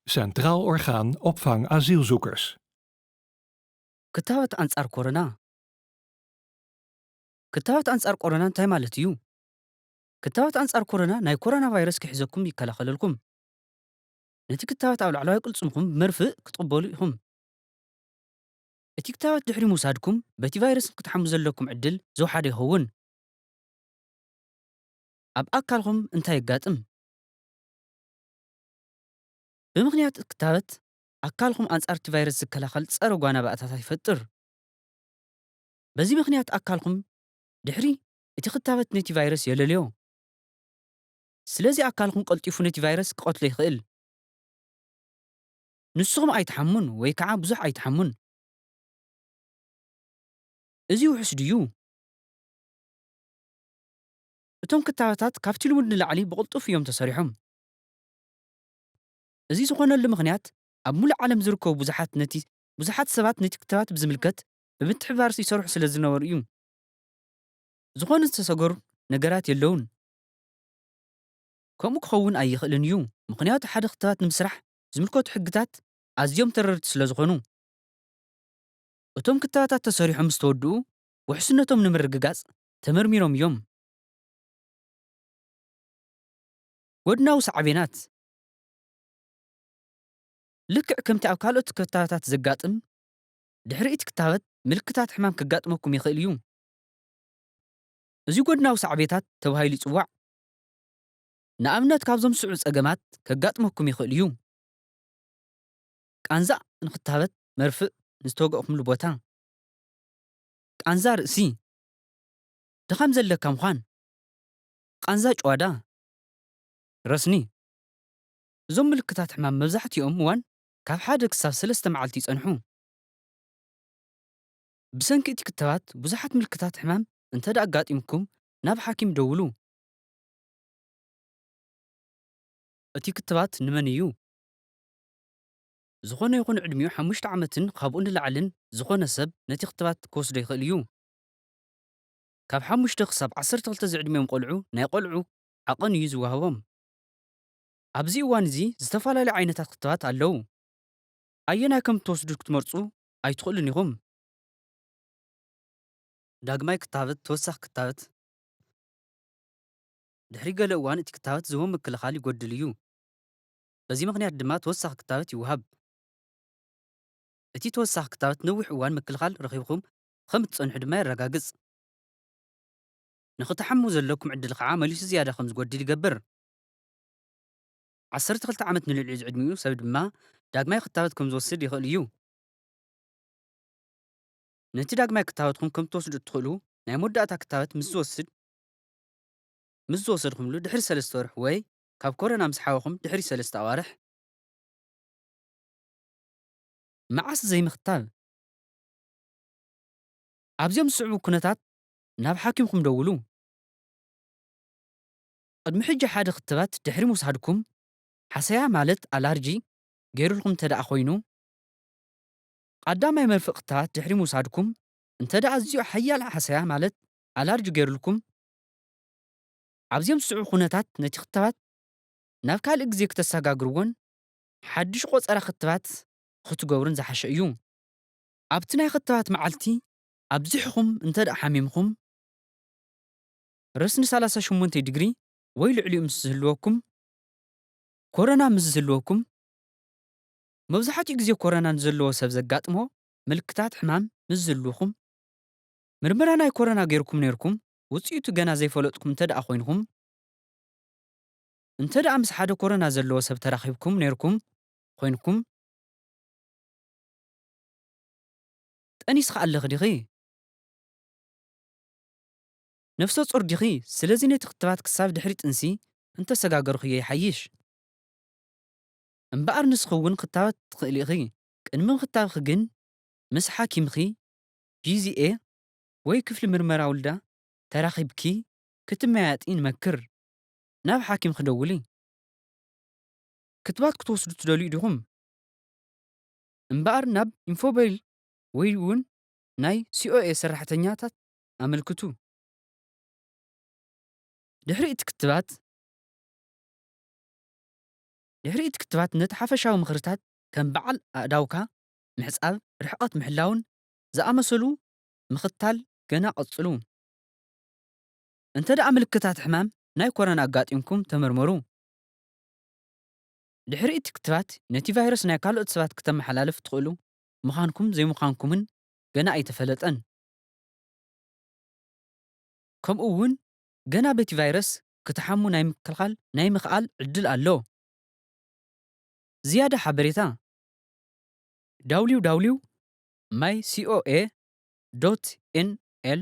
Centraal Orgaan Opvang Asielzoekers. ክታበት ኣንጻር ኮሮና። ክታበት ኣንጻር ኮሮና እንታይ ማለት እዩ? ክታበት ኣንጻር ኮሮና ናይ ኮሮና ቫይረስ ክሕዘኩም ይከላኸለልኩም። ነቲ ክታበት ኣብ ላዕለዋይ ቅልጽምኩም ብመርፍእ ክትቕበሉ ኢኹም። እቲ ክታበት ድሕሪ ምውሳድኩም በቲ ቫይረስ ንክትሓሙ ዘለኩም ዕድል ዝወሓደ ይኸውን። ኣብ ኣካልኩም እንታይ የጋጥም? ብምኽንያት ክታበት ኣካልኩም ኣንጻር እቲ ቫይረስ ዝከላኸል ጸረ ጓና ባእታታት ይፈጥር። በዚ ምኽንያት ኣካልኩም ድሕሪ እቲ ክታበት ነቲ ቫይረስ የለልዮ። ስለዚ ኣካልኩም ቀልጢፉ ነቲ ቫይረስ ክቐትሎ ይኽእል። ንስኹም ኣይትሓሙን ወይ ከዓ ብዙሕ ኣይትሓሙን። እዚ ውሑስ ድዩ? እቶም ክታበታት ካብቲ ልሙድ ንላዕሊ ብቕልጡፍ እዮም ተሰሪሖም። እዚ ዝኾነሉ ምኽንያት ኣብ ሙሉእ ዓለም ዝርከቡ ብዙሓት ነቲ፣ ብዙሓት ሰባት ነቲ ክታበት ብዝምልከት ብምትሕብባር ይሰርሑ ስለ ዝነበሩ እዩ። ዝኾነ ዝተሰገሩ ነገራት የለውን። ከምኡ ክኸውን ኣይኽእልን እዩ፣ ምኽንያቱ ሓደ ክታበት ንምስራሕ ዝምልከቱ ሕግታት ኣዝዮም ተረርቲ ስለ ዝኾኑ። እቶም ክታበታት ተሰሪሖም ምስ ተወድኡ፣ ውሕስነቶም ንምርግጋጽ ተመርሚሮም እዮም። ጎድናዊ ሳዕቤናት። ልክዕ ከምቲ ኣብ ካልኦት ክታበታት ዘጋጥም፣ ድሕሪ እቲ ክታበት ምልክታት ሕማም ከጋጥመኩም ይኽእል እዩ። እዚ ጎድናዊ ሳዕቤታት ተባሂሉ ይጽዋዕ። ንኣብነት፣ ካብዞም ዝስዕቡ ጸገማት ከጋጥመኩም ይኽእል እዩ። ቃንዛ ንክታበት መርፍእ ንዝተወገእኩምሉ ቦታ። ቃንዛ ርእሲ። ድኻም ዘለካ ምዃን። ቃንዛ ጭዋዳ። ረስኒ። እዞም ምልክታት ሕማም መብዛሕትኦም እዋን ካብ ሓደ ክሳብ ሰለስተ መዓልቲ ይጸንሑ። ብሰንኪ እቲ ክታበት ብዙሓት ምልክታት ሕማም እንተ ደኣ ኣጋጢምኩም ናብ ሓኪም ደውሉ። እቲ ክታበት ንመን እዩ? ዝኾነ ይኹን ዕድሚኡ ሓሙሽተ ዓመትን ካብኡ ንላዕልን ዝኾነ ሰብ ነቲ ክታበት ክወስዶ ይኽእል እዩ። ካብ ሓሙሽተ ክሳብ ዓሰርተ ክልተ ዝዕድሚኦም ቆልዑ ናይ ቆልዑ ዓቐን እዩ ዝወሃቦም። ኣብዚ እዋን እዚ ዝተፈላለዩ ዓይነታት ክታበት ኣለዉ። ኣየናይ ከም ትወስዱ ክትመርጹ ኣይትኽእሉን ኢኹም። ዳግማይ ክታበት፣ ተወሳኺ ክታበት። ድሕሪ ገለ እዋን እቲ ክታበት ዝህቦ ምክልኻል ይጎድል እዩ። በዚ ምኽንያት ድማ ተወሳኺ ክታበት ይወሃብ። እቲ ተወሳኺ ክታበት ነዊሕ እዋን ምክልኻል ረኺብኩም ከም እትጸንሑ ድማ የረጋግጽ። ንኽትሓሙ ዘለኩም ዕድል ኸዓ መሊሱ ዝያዳ ከም ዝጎድል ይገብር። ዓሰርተ ክልተ ዓመት ንልዕሊኡ ዝዕድሚኡ ሰብ ድማ ዳግማይ ክታበት ከም ዝወስድ ይኽእል እዩ። ነቲ ዳግማይ ክታበትኩም ከም ትወስዱ እትኽእሉ ናይ መወዳእታ ክታበት ምስ ዝወስድ፣ ምስ ዝወሰድኩምሉ ድሕሪ ሰለስተ ወርሒ ወይ ካብ ኮሮና ምስ ሓወኹም ድሕሪ ሰለስተ ኣዋርሕ። መዓስ ዘይምኽታብ? ኣብዚኦም ዝስዕቡ ኩነታት ናብ ሓኪምኩም ደውሉ። ቅድሚ ሕጂ ሓደ ክትባት ድሕሪ ምውሳድኩም ሓሰያ ማለት ኣላርጂ ገይሩልኩም እንተ ደኣ ኮይኑ፣ ቀዳማይ መርፍእ ክትባት ድሕሪ ምውሳድኩም እንተ ደኣ ኣዝዩ ሓያል ሓሰያ ማለት ኣላርጂ ገይሩልኩም፣ ኣብዚኦም ዝስዕቡ ኩነታት ነቲ ክትባት ናብ ካልእ ግዜ ክተሰጋግርዎን ሓድሽ ቆጸራ ክትባት ክትገብሩን ዝሓሸ እዩ። ኣብቲ ናይ ክትባት መዓልቲ ኣብዚሕኹም እንተ ደኣ ሓሚምኩም፣ ረስኒ ሰላሳ ሸሞንተ ዲግሪ ወይ ልዕሊኡ ምስ ዝህልወኩም፣ ኮሮና ምስ ዝህልወኩም፣ መብዛሕትኡ ግዜ ኮሮና ንዘለዎ ሰብ ዘጋጥሞ ምልክታት ሕማም ምስ ዝህልውኩም፣ ምርመራ ናይ ኮሮና ገይርኩም ነይርኩም፣ ውጽኢቱ ገና ዘይፈለጥኩም እንተ ደኣ ኮይንኩም፣ እንተ ደኣ ምስ ሓደ ኮሮና ዘለዎ ሰብ ተራኺብኩም ነይርኩም ኮይንኩም፣ ጠኒስኺ ኣለኺ ዲኺ? ነፍሰ ጡር ዲኺ? ስለዚ ነቲ ክትባት ክሳብ ድሕሪ ጥንሲ እንተሰጋገርኽዮ ይሓይሽ። እምበኣር ንስኺ እውን ክታበት ትኽእሊ ኢኺ። ቅድሚ ምኽታብኺ ግን ምስ ሓኪምኺ፣ ጂ ዚ ኤ፣ ወይ ክፍሊ ምርመራ ውልዳ ተራኺብኪ ክትመያየጢ ንመክር። ናብ ሓኪምኺ ደውሊ። ክትባት ክትወስዱ ትደልዩ ዲኹም? እምበኣር ናብ ኢንፎቤል ወይ እውን ናይ ሲ ኦ ኤ ሰራሕተኛታት ኣመልክቱ። ድሕሪ እቲ ክትባት ድሕሪ እቲ ክትባት ነቲ ሓፈሻዊ ምኽርታት ከም በዓል ኣእዳውካ ምሕጻብ፣ ርሕቐት ምሕላውን ዝኣመሰሉ ምኽታል ገና ቀጽሉ። እንተ ደኣ ምልክታት ሕማም ናይ ኮሮና ኣጋጢምኩም ተመርመሩ። ድሕሪ እቲ ክትባት ነቲ ቫይረስ ናይ ካልኦት ሰባት ክተመሓላልፍ ትኽእሉ ምዃንኩም ዘይምዃንኩምን ገና ኣይተፈለጠን። ከምኡ እውን ገና በቲ ቫይረስ ክትሓሙ ናይ ምክልኻል ናይ ምኽኣል ዕድል ኣሎ። ዝያዳ ሓበሬታ www my coa nl